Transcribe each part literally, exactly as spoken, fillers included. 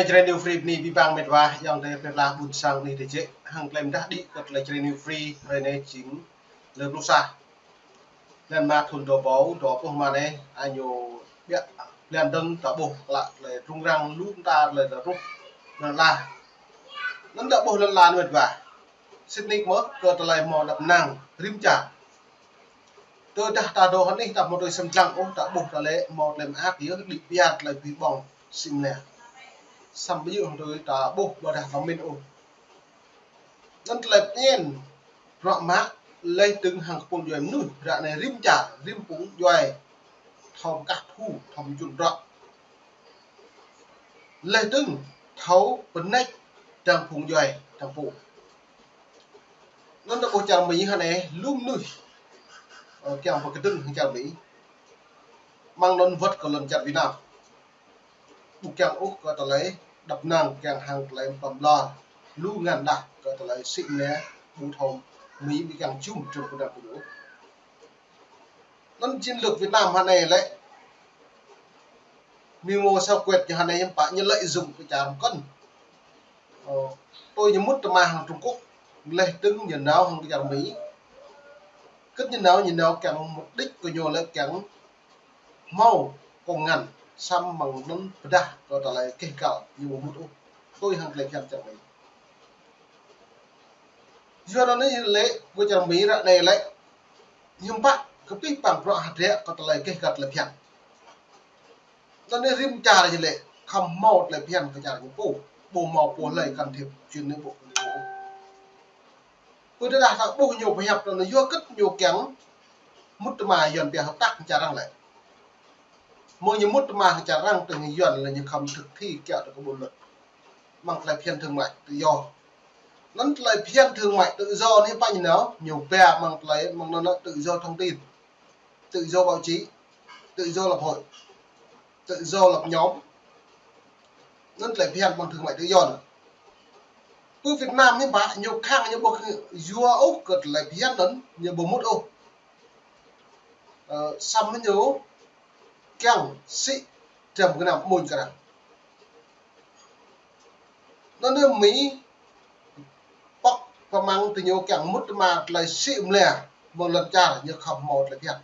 Jrai New Free bơni abih bang met wa, ayŏng adơi plơi pla ƀôn sang anih tơčĕ, hăng tơlơi pơdah đĭ kơ tơlơi Jrai New Free, hrơi anai jing lơ pluh sa. Blan ma thun dua rơbâo dua pluh rơma anai, añu biă blan dơ̆ng ta ƀuh klă tơlơi rŭng răng lu mơta tơlơi ta truh lŏn ala. Anŭn ta ƀuh lŏn ala anai met wa. Sĭt nik mơ̆ kơ tơlơi hmâo đăp năng rĭm čar. Tơdah ta dŏ hơnih ta hmâo tơlơi sem lăng ôh, ta ƀuh tơlơi hmâo tơlơi mơak yơh, đĭ biă tơlơi ƀing ƀơ̆ng sĭ mơlĕ. Samơ̆ ƀu djơ̆ hăng tơlơi ta ƀuh ƀôdah ta mĭn ôh. Anŭn tơlơi pơñen bruă mă laih dơ̆ng hăng kơ phung djuai mơnuih, ră anai rĭm čar, rĭm phung djuai thâo pơkah thu, thâo pơjun bruă. Laih dơ̆ng thâo pơneč dăng phung djuai, dăng pô. Anŭn ta ƀuh čar Mi hơnai lu mơnuih, ơ, kiăng pơkơdơ̆ng hăng čar Mi. Mơ̆ng anŭn wơ̆t kơ lŏn čar Việt Nam. Ƀu kiăng ôh kơ tơlơi đăp năng, kiăng hăng tơlơi pơm lor lu ngăn đah kơ tơlơi sĭ mơlĕ ƀu thâo Mi ƀu kiăng jum trŭn kơ đah ƀu ôh. Anŭn chiến lược Việt Nam hơnai lĕ, Mi mơ̆ sao kuet ñu hơnai hiư̆m pă ñu lợi dụng kơ čar mơkŏn. Ơ, tui ñu mŭt tơma hăng Trung Quốc, laih dơ̆ng ñu nao hăng kơ čar Mi. Kơ̆t ñu nao, ñu nao kiăng mục đích kơ ñu lĕ kiăng hmâo kông ngăn, samơ̆ mơ̆ng anŭn pơdah kơ tơlơi keh kal ñu ƀu mŭt ôh. Tui hăng tơlơi phiăn čar Mi. Yua anŭn lĕ, kơ čar Mi ră anai lĕ, hiư̆m pă kơ pih pang bruă hơdră kơ tơlơi keh kal tơlơi phiăn. Anŭn rĭm čar ñu lĕ, khŏm hmâo tơlơi phiăn kơ čar ñu pô, ƀu hmâo pô hlơi can thiệp chuyện nội bộ kơ ñu ôh. Pơ tơdah ta ƀuh ñu pơhiăp anŭn yua kơ̆t ñu kiăng mŭt tơma Yuan pia hợp tác čar arăng lĕ. Mơ̆ ñu mŭt tơma čar arăng tơ̆ng Yuan lĕ ñu khŏm thực thi kiaŏ tơ kơ bộ luật. Mơ̆ng tơlơi phiăn thương mại tự do. Anŭn tơlơi phiăn thương mại tự do anai pă ñu nao, ñu pia mơ̆ng tơlơi, mơ̆ng anŭn tự do thông tin, tự do báo chí, tự do lập hội, tự do lập nhóm. Anŭn tơlơi phiăn mơ̆ng thương mại tự do anŭn. Pơ Việt Nam hiư̆m pă ñu khăng ñu ƀuh yua ôh kơ tơlơi phiăn anŭn ñu ƀu mŭt ôh. Ơ, samơ̆ ñu kiăng sĭ dram gơnam amuñ kơ arăng. Anŭn Mi pŏk pơmăng tơ ñu kiăng mŭt tơma tơlơi sĭ mơlĕ mơ̆ng lŏn čar ñu khŏm hmâo tơlơi phiăn.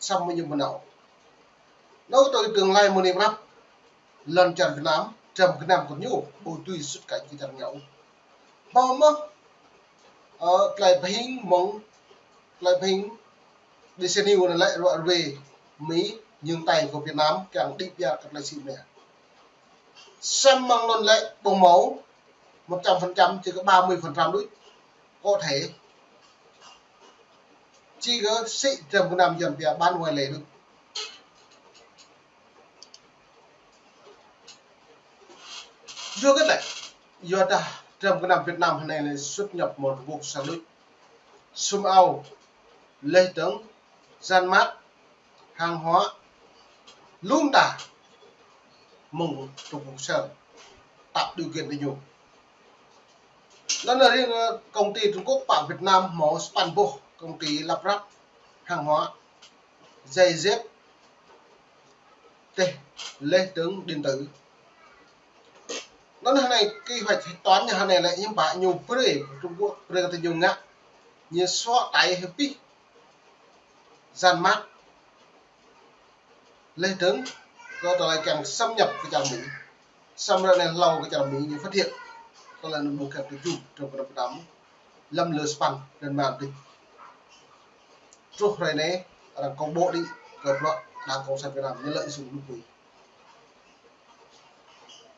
Samơ̆ ñu ƀu nao. Anŭn tui tương lai mơ̆ng anai pơ anăp lŏn čar Việt Nam, dram gơnam kơ ñu ƀu dưi sut kañ kơ čar ñu. Hmâo mơ̆, ơ, tơlơi pơhing mơ̆ng, tơlơi pơhing Disney anŭn lĕ ruă ruê Mi nhúng tay kơ Việt Nam kiăng đĭ biă kơ tơlơi sĭ mơlĕ. Samơ̆ mơ̆ng anŭn lĕ ƀu hmâo một trăm phần trăm, chỉ có ba mươi phần trăm đôč. Có thể chỉ có sĭ dram gơnam Yuan pia bán ngoài lệ đôč. Yua kơ anai, yua dah dram gơnam Việt Nam hơnai anai xuất nhập một vùng sang đôč. Sum ao, laih dơ̆ng, dăn mát, hàng hóa, lu mơta mơ̆ng Trung Quốc sang, tạo điều kiện tơ ñu. Anŭn riêng, ơ, công ty Trung Quốc pơ Việt Nam hmâo sapăn boh công ty lắp ráp hàng hóa, giày dép, teh, laih dơ̆ng điện tử. Anŭn hơnai kế hoạch hạch toán ñu hơnai lĕ hiư̆m pă ñu brơi Trung Quốc brơi kơ tơ ñu ngă, ñu sŏ tai hơpih dăn mát. Laih dơ̆ng kơ tơlơi kiăng xâm nhập kơ čar Mi. Samơ̆ ră anai hlâo kơ čar Mi ñu phát hiện. Tơlơi anŭn ƀu kiăng tơjŭm trong kơ năm pơtăm. Lăm lơ sapăn blan ma dih. Truh hrơi anai arăng công bố đĭ kơ bruă Đảng Cộng sản Việt Nam ñu lợi dụng lŭk Mi.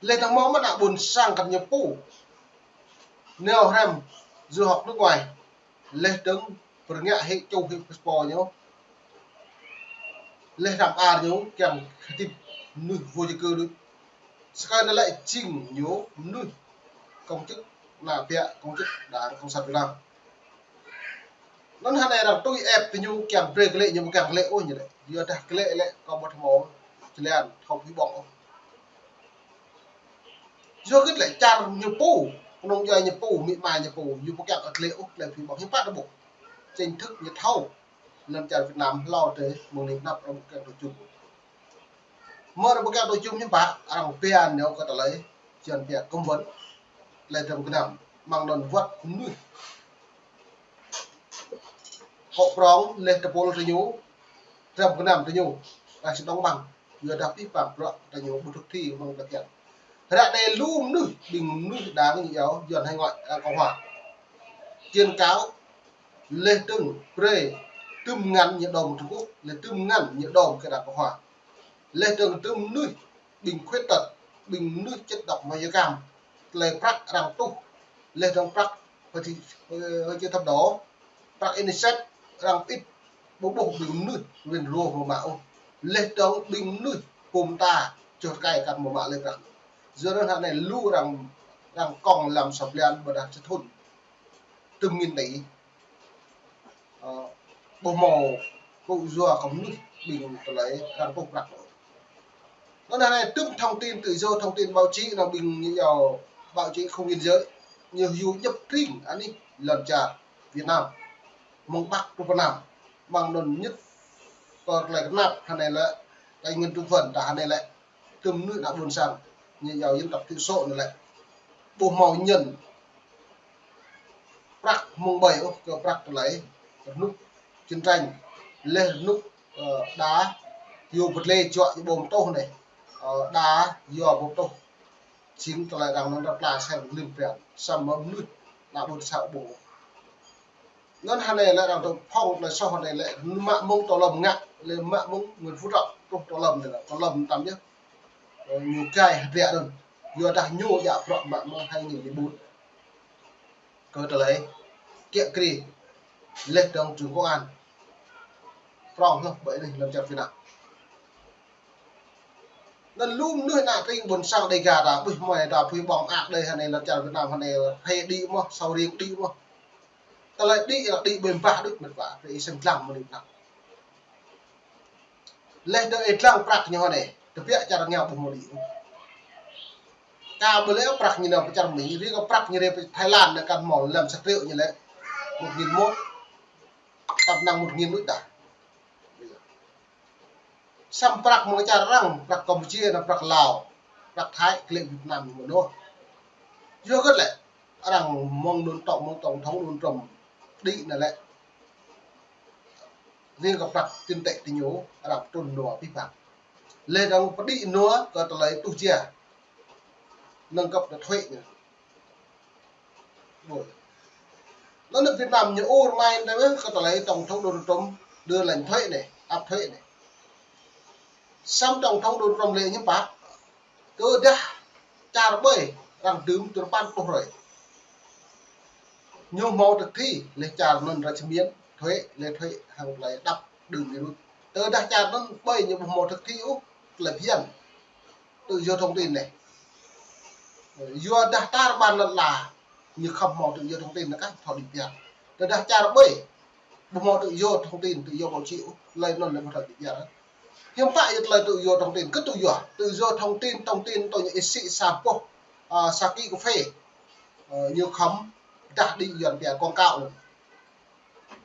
Laih dơ̆ng hmâo mơ̆n ană ƀôn sang kơ ñu pô nao hrăm du học nước ngoài. Laih dơ̆ng pơrơngiă hĭ čuh hĭ passport ñu. Laih hrăm ar ñu kiăng hơdip mơnuih vô gia cư đôč. Sơkai anŭn lĕ jing ñu mơnuih công chức, ană biă công chức Đảng Cộng sản Việt Nam. Anŭn hơnai arăng tui ĕp tơ ñu kiăng brơi glaĭ ñu ƀu kiăng glaĭ ôh ñu lĕ. Yua dah glaĭ lĕ kơ ƀu thâo hmâo jơlan thâo pơhing ƀơ̆ng ôh. Yua kơ tơlơi čar ñu pô, kơnơ̆ng djuai ñu pô, amĭ ama ñu pô, ñu ƀu kiăng kơ glaĭ ôh, tơlơi pơhing ƀơ̆ng hiư̆m pă ta ƀuh. Chính thức ñu thâo, lŏn čar Việt Nam hlâo tơ mơ̆ng anai pơ anăp arăng ƀu kiăng tơjŭm. Mơ̆ arăng ƀu kiăng tơjŭm hiư̆m pă, arăng pơhiăp ñu kơ tơlơi Yuan pia cấm vận, lĕ dram gơnam, mơ̆ng anŭn wơ̆t mơnuih kŏ prong, lĕ tơpul tơ ñu, dram gơnam tơ ñu, arăng či dŏng ƀăng, yua dah pih pang bruă tơ ñu ƀu thực thi mơ̆ng tơkian. Ră anai lu mơnuih, ƀing mơnuih đang ñu yua Yuan hải ngoại, arăng Cộng hòa. Chiến cáo, lĕ dơ̆ng brơi tơm ngăn ñu đom Trung Quốc, lĕ tơm ngăn ñu đom kơ arăng Cộng hòa. Lĕ dơ̆ng tơm mơnuih ƀing khuyết tật, ƀing mơnuih chất độc màu da cam, tơlơi prăk arăng tuh, lĕ dơ̆ng prăk pơthi, ơ, či thăp đô, prăk UNICEF arăng pit, ƀu ƀuh ƀing mơnuih win rô mơ̆ mă ôh. Lĕ dơ̆ng ƀing mơnuih pum ta čoh tơkai kăn mơ̆ mă lĕ prăk. Yua anŭn ră anai lu arăng, arăng kŏng lăm sa blan ƀôdah sa thŭn. Tơm nghìn tỷ. Ơ, ƀu hmâo tŭ yua kơ mơnuih ƀing tơlơi arăng tuh prăk. Anŭn ră anai tơm thông tin, tự do thông tin báo chí anŭn ƀing ñu yua báo chí không biên giới. Ñu yua djŏp tring anih lŏn čar Việt Nam. Mơ̆ng Bắc truh pơ Nam. Mơ̆ng anŭn ñĕt kơ tơlơi kơnap ră anai lĕ, Tây Nguyên Trung Phần ta ră anai lĕ. Tơm mơnuih ană ƀôn sang, ñu yua dân tộc thiểu số anai lĕ. Ƀu hmâo ñen prăk mơ̆ng ƀơi ôh, kơ prăk tơlơi rơnŭk chiến tranh, lĕ rơnŭk, ơ, đa yua pơtlê čuă yua ƀôm tuh anai, ơ, đa yua ƀôm tuh. Jing tơlơi arăng anŭn ră pla sem lim pian, samơ̆ mơnuih ană ƀôn sang ƀu. Anŭn ră anai lĕ arăng tŭ phŏng tơlơi soh ră anai lĕ mă mơ̆ng tơ lŏm ngă, lĕ mă mơ̆ng Nguyễn Phú Trọng, truh tơ lŏm anai lĕ, tơ lŏm tam yơh. Ơ, ñu gai hơdră anŭn. Yua dah ñu djă bruă mă mơ̆ng hai nghìn lẻ bốn. Kơ tơlơi kiă kriê, lĕ dơ̆ng trưởng công an. Prong hloh ƀơi anih lŏn čar Việt Nam. Anŭn lu mơnuih ană tring ƀôn sang Đêga ta, ƀuh mơi ta, ƀuh ƀơ̆ng mơak đơi ră anai lŏn čar Việt Nam ră anai, hê đĭ mơ̆, sâo riêng đĭ mơ̆. Tơlơi đĭ, đĭ ƀơi ƀah đôč mĕt wa, ƀơi sem dlăng mơ̆ đĭ mơnă. Lĕ dơ̆ng ih dlăng prăk ñu ră anai, tơbiă čar rơngiao ƀu hmâo đĭ. Kâo ƀu lĕ prăk ñu nao pơ čar Mi, riêng kơ prăk ñu rai pơ Thái Lan anai kăn hmâo lăm sa triệu ñu lĕ. Một nghìn mốt, tăp năng một nghìn đôč dah. Samơ̆ prăk mơ̆ng čar arăng, prăk Campuchia, anŭn prăk Lào, prăk Thái, klĕ Việt Nam ñu mơ̆n ôh. Yua hơget lĕ, arăng mơ̆ng anŭn tổng, mơ̆ng tổng thống Donald Trump đĭ anai lĕ. Riêng kơ prăk tiền tệ tơ ñu, arăng trŭn nua pih pang. Lĕ arăng pơđĭ nua kơ tơlơi tuh jia. Nâng cấp tơ thuế ñu. Ƀuh. Anŭn nước Việt Nam ñu ur mai anai kơ tơlơi tổng thống Donald Trump đưa lệnh thuế anai, áp thuế anai. Samơ̆ tổng thống Donald Trump lĕ ñu pă. Tơdah čar ƀơi arăng dưm tơpăn pluh hrơi. Ñu hmâo thực thi lĕ čar anŭn ră čơmiên thuế, lĕ thuế hăng tơlơi đăp dưm ñu đôč. Tơdah čar anŭn ƀơi ñu ƀu hmâo thực thi ôh, tơlơi phiăn tự do thông tin anai. Yua dah tar ƀan lŏn ala, ñu khŏm hmâo tự do thông tin anai kah thâo đĭ pian. Tơdah čar ƀơi ƀu hmâo tự do thông tin, tự do báo chí ôh, tơlơi anŭn lĕ ƀu thâo đĭ pian. Hiư̆m pă yơh tơlơi tự do thông tin, kơ tự do, tự do thông tin, thông tin tơ ñu ih sĭ sa boh, ơ, sa ký cà phê, ơ, ñu khŏm dah đĭ Yuan pia quảng cáo anŭn.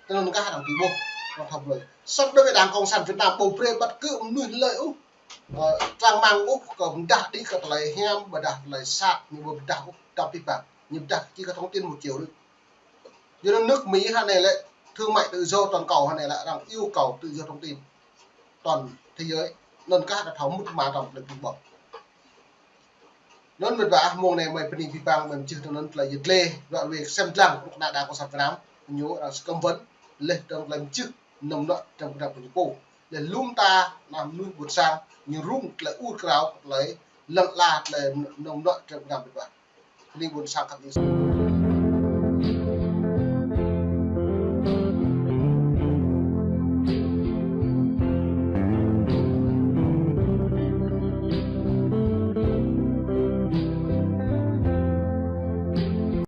Tơ anŭn kah arăng ƀu ƀuh, arăng thâo brơi. Săp đơi đảng Cộng sản Việt Nam ƀu brơi bất cứ mơnuih lơi ôh, ơ, trang mạng ôh, kơ pơdah đĭ kơ tơlơi hiam, pơdah tơlơi sat, ñu ƀu pơdah ôh, tơpă pih pang. Ñu pơdah či kơ thông tin một chiều đôč. Yua anŭn nước Mỹ ră anai lĕ, thương mại tự do toàn cầu ră anai lĕ, arăng yêu cầu tự do thông tin toàn thế giới. Anŭn kah arăng thâo mŭt mă tơm lĕ ƀu ƀuh. Anŭn mĕt wa ah, mông anai mơi pơning pih pang mơi mơčih tơ anŭn tơlơi yơh lĕ, ră ruai sem dlăng kơ ană đảng Cộng sản Việt Nam, ñu arăng cấm vận, lĕ dơ̆ng tơlơi mơčih, nŏm nŏ dram gơnam tơ ñu pô. Lĕ lŏm ta, ană mơnuih ƀôn sang, ñu rŭng tơlơi ur krao, tơlơi lăng la, tơlơi nŏm nŏ dram gơnam mĕt wa. Pơning ƀôn sang khăp ñu.